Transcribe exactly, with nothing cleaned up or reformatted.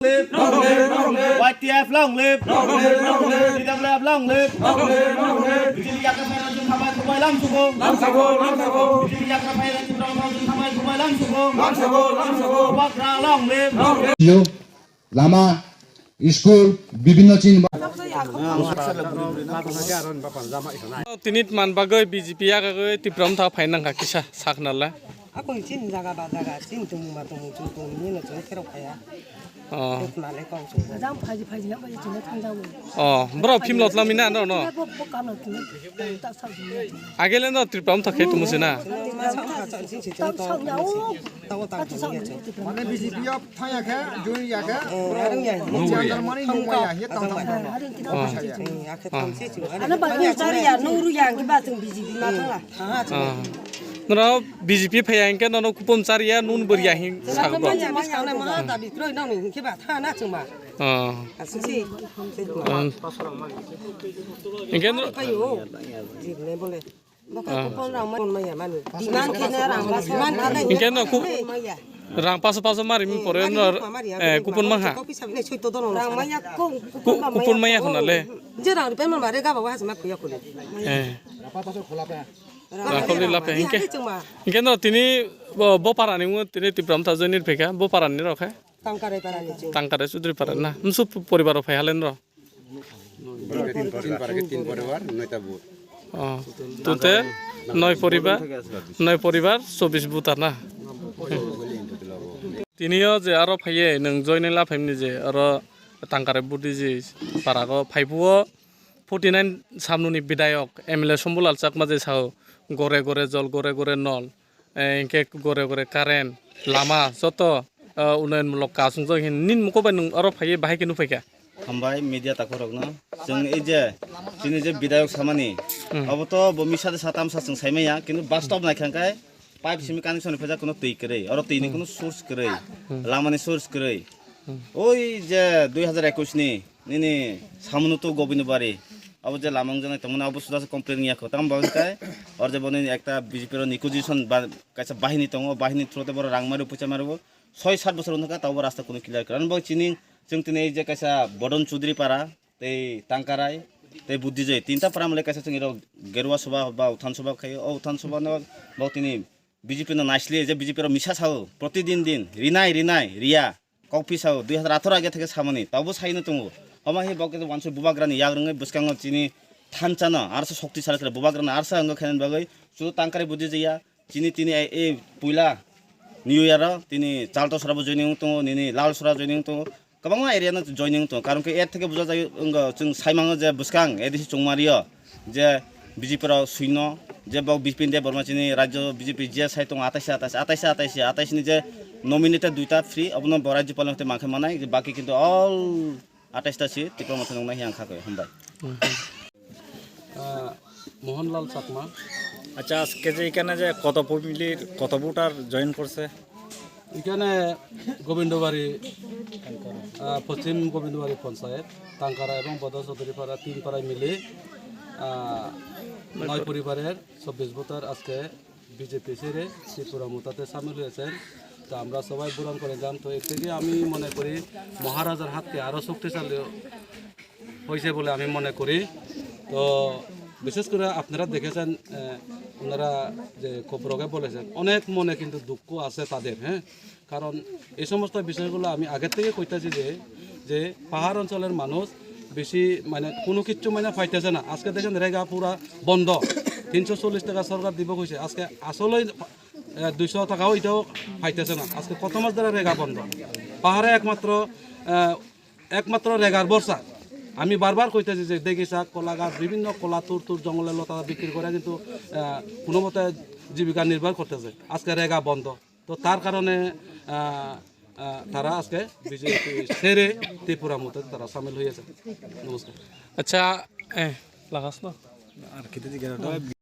Live! Long live! Long live! Y T F long live! Long live! Long live! T W F long live! Long live! Long live! B J P yakra phaina chwng khamai khumai lam sugo. Lam sugo, lam sugo. B J P yakra phaina chwng khamai khumai lam sugo. Lam sugo, lam sugo. Bubagra long live! Long live! Yo, lama, school, bibhinno chini Tini man bagwi B J P yakagwi Tipra Motha phai nangkha kisa sakhnala. Ako chini jaga ba jaga, chini tumung ba tumung, chini tumung ni no chini kherok phaya. Oh. Jang phaji phaji yang phaji chini thang jago. Oh, bro, phim lot lamina no, no. Bo, bo kam lot ni. Ta sa ji. Agele no Tipra Motha khai tumu sina. Ta sa ya o. Mane B J P o thang ya khe, join ya khe, bro, jandarmani nung ya, ye tang tang. Oh. Ano ba nung sari ya, nung ru ya, ang ba chung B J P ma thang la. Oh. Noro B J P phai ya, hingke nono kupon sari ya, nun bor ya, hing sak bro. Oh. Hingke no- Bwkha Ah. Kupon rang ma-, kupon maya mani. Demand khe na rang ma, demand khe na. Hingke no ku-, rang paso paso mari mi pore no, eh, kupon mangha. Rang maya ko, kupon maya ko. Ku-, kupon maya khuna le. Je rang rupiah man mare ga ba wa se ma kuya kule. Eh. Rang kholi lape hingke. Hingke no tini bo, bo para ni mu tini Tipra Motha join ni pheka, bo para ni rokhe. Tangkarai para ni chung. Tangkarai Chudri para na. Msu poribar phai halen ro. Tin poribar, tin poribar, noita booth. Oh, tute noi poribar, noi poribar, chobbish booth na. Tini o je aro phaiye, nwng joining la phaimni je, aro Tangkarai Buddhiji parago phaipuo forty nine samnuni bidayok M L A Sombulal Chakma je sao, gore gore jol, gore gore nol. Eh, hingke gore gore current, lama, joto, eh, unnoyon mulok kasung jok hin nin muko bai nwng oro phaiye bahai khe nuphaikha. Hambai media takhorokno. Chwng ei je, chini je bidayok samani, hmm, abo to bo misa de sa tamsa chwng saimaya, kintu bastob naikha hwnkhe pipe simi connection rwphajak, kuno twi kwrwi, oro twi ni, hmm, kuno source kwrwi, hmm, lama ni source kwrwi. Hmm. Oi je dui hazar ekwis ni, nini samano to Gobindobari. Abo je lama wngjaknai tongmani abo suda se complain ya kho. Tamo bagwi khe or je boni ekta B J P ro negotiation ba kaisa bahini tongo, bahini through te boro rang mario, puisa mario. Soi sat bosor wngkha tabo rasta kuno clear kara. Bo chini chwng tini ei je kaisa Bodon Chudri para, tei Tangkarai, tei Buddhijoi. Tinta para mole kaisa chwng iro Gerua Soba ba Uthan Soba khaio. O Uthan Soba no bo tini B J P no naisli je B J P ro misa sao. Protidin din, rinai, rinai, riya. Kokphi sao, dui hazar atharo age theke samani, tabo saino tongo. Homa hi bo khe wansuk bubagrani yagrwngwi bwskango chini thansa no, arsa shokti sal khe bubagrani arsa wngkha khe bagwi, chu Tangkarai Buddhijaya, chini tini e, e puila New Year o, tini Chalto sora bo joining wng tongo, nini Lal sora joining wng tongo, kwbangma area no joining wng tongo. Karon khe er theke buja jai wngkha, chwng saimango je bwskang A D C Chongmario, je B J P rok swino, je bo Bipin Deb Borma chini rajyo B J P je sai tongo atais atais, atais atais, atais ni je nominated duita free, obono bo rajyopal ni hoite mankhe manai, baki kintu all atais ta si Tipra Motha nungna hiya wngkha khe, hambai. আহ, মোহনলাল চাকমা। আচ্ছা, আজকে যে এখানে যে কত ফ্যামিলির কত voter join করছে? এখানে গোবিন্দবাড়ি, আহ, পশ্চিম গোবিন্দবাড়ি পঞ্চায়েত, টাঙ্কারা এবং বদ চৌধুরীপাড়া তিন পাড়ায় মিলে, আহ, নয় পরিবারের চব্বিশ ভোটার আজকে বিজেপি ছেড়ে ত্রিপুরা মোতাতে সামিল হয়েছেন। তো আমরা সবাই বুরাম করে যান। তো এর থেকে আমি মনে করি মহারাজার হাতকে আরও শক্তিশালী হয়েছে বলে আমি মনে করি। তো বিশেষ করে আপনারা দেখেছেন, আহ, ওনারা যে খবরকে বলেছেন, অনেক মনে কিন্তু দুঃখ আছে তাদের, হ্যাঁ। কারণ এই সমস্ত বিষয়গুলো আমি আগের থেকে কইতাছি যে, যে পাহাড় অঞ্চলের মানুষ বেশি মানে কোনো কিচ্ছু মানে পাইতেছে না। আজকে দেখেন রেগা পুরা বন্ধ, তিনশো চল্লিশ টাকা সরকার দিব কইছে, আজকে আসলেই, আহ, দুইশো টাকাও এটাও পাইতেছে না। আজকে কত মাস ধরে রেগা বন্ধ, পাহাড়ে একমাত্র, আহ, একমাত্র রেগার ভরসা। আমি বারবার কইতেছি যে দেখি শাক, কলা গাছ, বিভিন্ন কলা তুর তুর জঙ্গলের লতা বিক্রি করে কিন্তু, আহ, কোনো মতে জীবিকা নির্বাহ করতেছে। আজকে রেগা বন্ধ। তো তার কারণে, আহ, আহ, তারা আজকে বিজেপি ছেড়ে ত্রিপুরা মোতাতে তারা সামিল হয়েছে। নমস্কার। আচ্ছা, এ, লাগাস না? আর খেতে দিকে না।